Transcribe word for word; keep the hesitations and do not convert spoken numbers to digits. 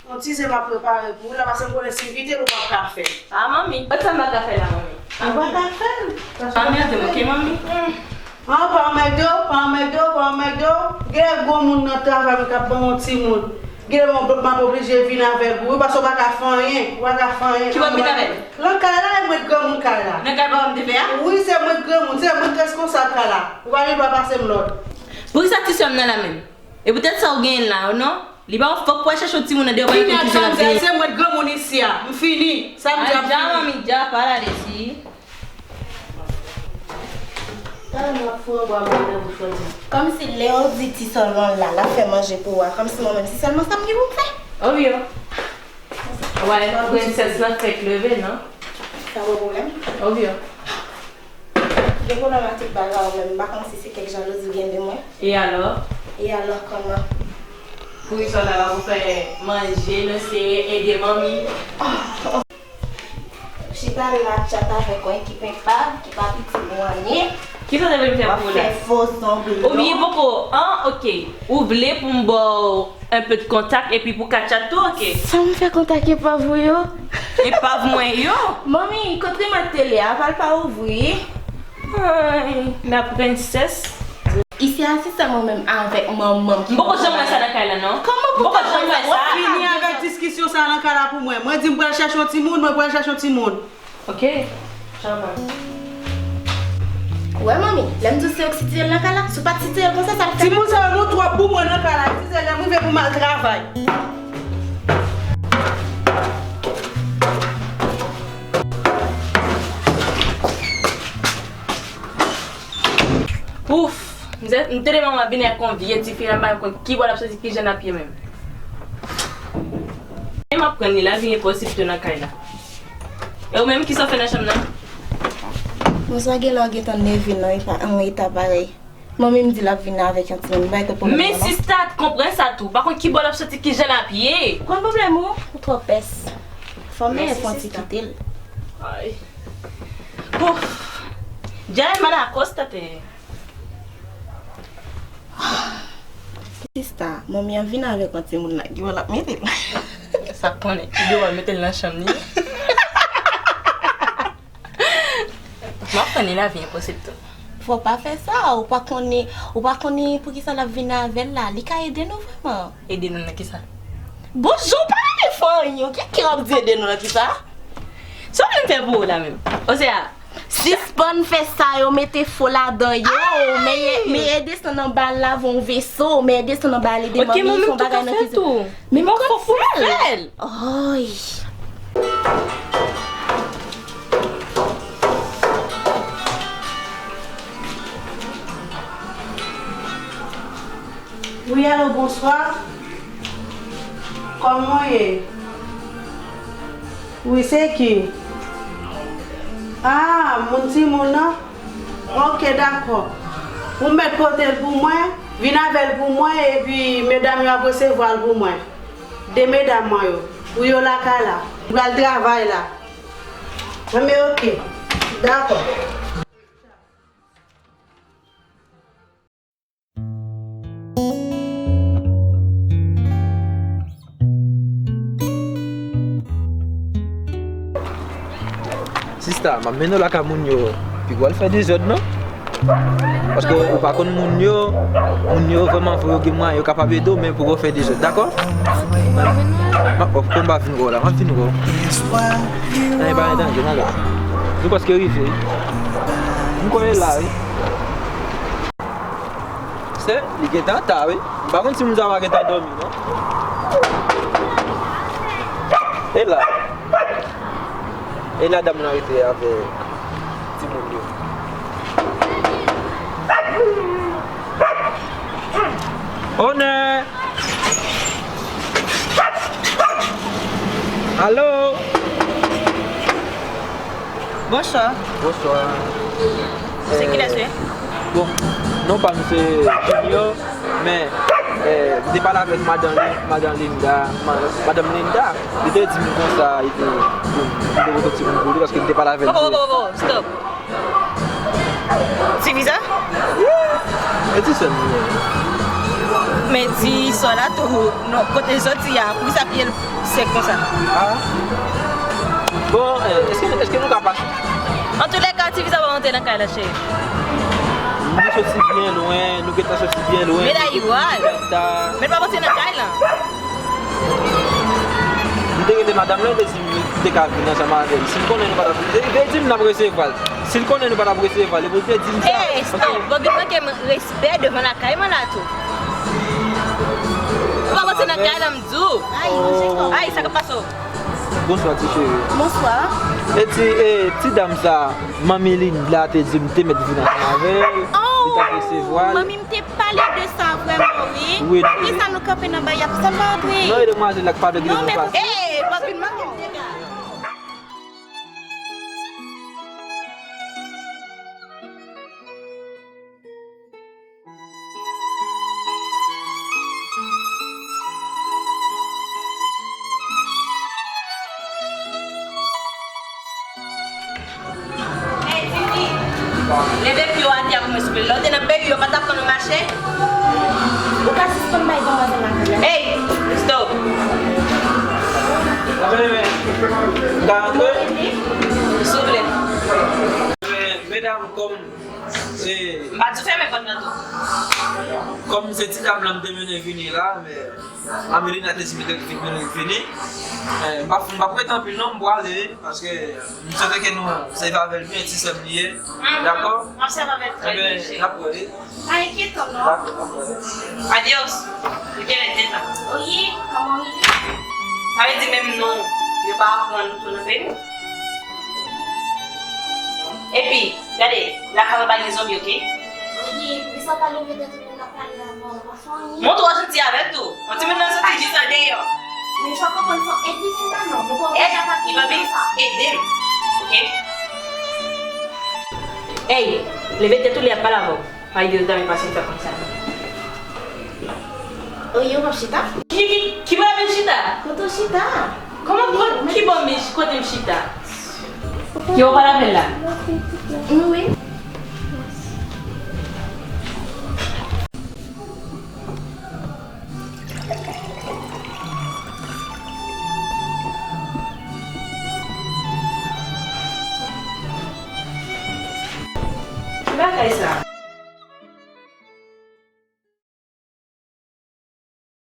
Yon ti zen m ap prepare pou ou la, paske m konnen si m kite l, ou p ap ka fè l. A, manmi, sa m pa ka fè la, manmi? Ou pa ka fè l. Pa anmède m, oke, manmi? An, pa anmède w, pa anmède w, pa anmède w. Gen lè gwo moun nan travay mwen k ap ban m yon timoun. Gen lè m ap oblije vin avèk ou, wi, paske w pa ka fè anyen, ou pa ka fè anyen. Ki w ap vin avè l? Nan kay la, e mwen k granmoun kay la. Nan kay papa m te fè a? Wi, se mwen k granmoun, se mwen k reskonsab kay la. Ou pa gen dwa pase m lòd. Poukisa ti sè m nan la menm? E poutèt sa ou genyen l la, non? Li pa fòk pou al chèche yon timoun nan deyò pou al fè kizin ap vini. Se mwen k granmoun isi a. M fini. Sa m di ap fini. Ay, dja, manmi, dja, pa la desi. Talè m ap foure bwa mwen nan bouch ou di. Kòmsi lè w di ti sòlon la, l ap fè manje pou ou a, kòmsi mwen menm se sèlman sa m gen pou m fè. Obvio. Wè, prensès la fèk leve, non? Sa pa pwoblèm. Obvio. Gen pwoblèm ak tout bagay ou menm, m pa konn si se kèk jalouzi w gen de mwen. E alò? E alò kòman? Poukisa w ta la pou fè manje, non, se ede manmi? Chita la tchat avèk yon ekip enpav ki pa piti pou anyen. Kisa w te vle m fè pou ou la? W ap fè fo zonblo. Oubyen poko, an, oke. Ou vle pou m ba w un peu de contact epi pou ka tchat tou, oke. Sa m fè kontak epav ou yo? Epav mwen yo? Manmi, kote remòt tele a? Apa l pa ouvri? Ay, la prensès. Isi a se sèlman mwen menm avèk manman m ki poko janm wè sa nan kay la, non. Kòman poko janm wè sa? W ap fini avèk diskisyon sa nan kay la pou mwen. Mwen di m pral chèche yon timoun, mwen pral chèche yon timoun. Oke, Chama. Ou wè, manmi, lè m di w se ou k sitiye l nan kay la, si w pa t sitiye l konsa, sa t fè. Timoun sa yo, nou twòp pou mwen nan kay la. Di se lè m rive pou m al travay. Ouf! M te, m te demen mwen vin ak yon vye tifi la, m pa konn ki bò l ap soti, ki jan l ap ye menm. E m ap pran li, lavi enposib tou nan kay la. E ou menm, kisa w fè nan chanm nan? Bonswa, genlè w gentan nève nan epa, an eta parèy. Manmi m di l ap vin avèk yon timoun, m pa gen pwoblèm. Men sista, konprann sa tou. Pa konn ki bò l ap soti, ki jan l ap ye. Konn pwoblèm ou, ou twò pès. Fò m fè yon ti kite l. Ay. Pouf! Djay mal akostate. Sista, manmi an vin avèk yon timoun la, ki bò l ap mete l? Sa konnen, ki bò l mete l nan chanm li? M ap pran li, lavi enposib tou. Fò w pa fè sa, ou pa konnen, ou pa konnen poukisa l ap vin avè l la. Li ka ede nou vrèman. Ede nou nan kisa? Bon, jan w pa renmen fè anyen, ki, ki w ap di ede nou nan kisa? Sa w vle m fè pou ou la menm? Osea, sispann fè sa yo, mete fo ladan yo. Ay! Mete, mete desann anba lave yon veso, mete desann anba ale de manmi, fè yon bagay nan kizin. Men m konn fè l. Oy. Wi, alo, bonswa. Kòman w ye? Wi, se ki? A, moun timoun nan? Oke, dakò. Ou mèt pote l pou mwen, vin avè l pou mwen, epi medam yo ap resevwa l pou mwen. De medam mwen yo, pou yo lakay la. M pral travay la. Anben, oke. Dakò. Sista, m ap mennen w lakay moun yo, piga w al fè dezòd, non? Paske ou pa konn moun yo, moun yo vrèman vre yo gen mwayen, yo kapab ede w, men poko fè dezòd, dakò? M ap, oh, konn m pa vin wè w la, m ap vin wè w. Anyen pa gen danje, m ale. Nou prèske rive, wi. M kwè e la, wi. Se, li gentan ta, wi. M pa konn si moun sa va gentan dòmi, non. E la. E la dam nan rete avèk timoun yo. Onè! Alo! Bonswa. Bonswa. Se kilès ou ye? Bon, non pa m se Junior, men, eh, m te pale avèk madan Lin-, madan Linda, ma-, madanm Linda, li te di m konsa, li te, li te pote timoun pou li, paske m te pale avè l. Poko, poko, poko, stop. Tifi sa? Wi. E ti sè m li ye. Men ti sò la tou, non, kote l soti a, poukisa pye l sèk konsa? Ah. Bon, eh, èske, èske nou ka pase? Antoulèka, ti vizan pa monte nan kay la, cheri. Nou soti byen lwen, nou gentan soti byen lwen. Men la, li pral. Ta. Men l pa monte nan kay la. M te rele madanm lan, li te di m li te ka vin ansanm avè l. Si l konnen nou pa t ap, li te di m n ap resevwa l. Si l konnen nou pa t ap resevwa l, epi l te di m sa. Hey, stop! Bobby manke m respè devan lakay mwen la tou. Ou pa monte nan kay la, m di w. Ay, sa k ap pase w? Bonswa, ti cheri. Bonswa. E ti, e, ti dam sa, manmi Linda te di m te mèt vin ansanm avè l. Li t ap resevwa l. Manmi m te pale de sa vrèman, wi. Wi, non. Poukisa nou kanpe nan bay la, poukisa n pa antre? Non, e demwazèl la k pa vle kite nou pase. Ey, pa vin manke m dega. Ey, tifi, leve pye w atè pou mwen, souple. Lè w te nan peyi, yo pa t ap konn ou mache? Ou ka sispann bay demwazèl la kòb la? Ey, stop! Souple. Medam, kòm, e, m pa di fèmen pòt lan tou. Kòm se ti dam lan m te mennen vini la, men Amelina te di m te vin mennen vini. E, m p ap, m p ap rete anpil non, m prale, paske m swete ke nou sèvi avè l byen, ti sè m li ye. Dakò? M ap sèvi avè l trè byen, cheri. Enben, n ap wè. Pa enkyete w non. Adios. Li genlè detan. Oye, kòman w ye? Sa vle di menm non, yo pa aprann nou tou nan peyi nou. Epi, gade, lakay mwen pa gen zonbi, oke? Oye, poukisa w pa leve tèt ou lè n ap pale avan w? Pa fè anyen. Montre w janti avè l tou. Yon timoun nan soti jis andeyò. Men fò w konprann se yon enprizonman non. Nou pa oblije ap ap li pa vin ede m. Oke? Ey, leve tèt ou lè y ap pale avè w. Pa idiot dam e pa chita konsa. Oye, w p ap chita? Ki, ki, ki pou la vin chita? Kote w chita? Kòman pou, ki bò m, kote m chita? Ki w pa lavel la? Wi. Ki bagay sa?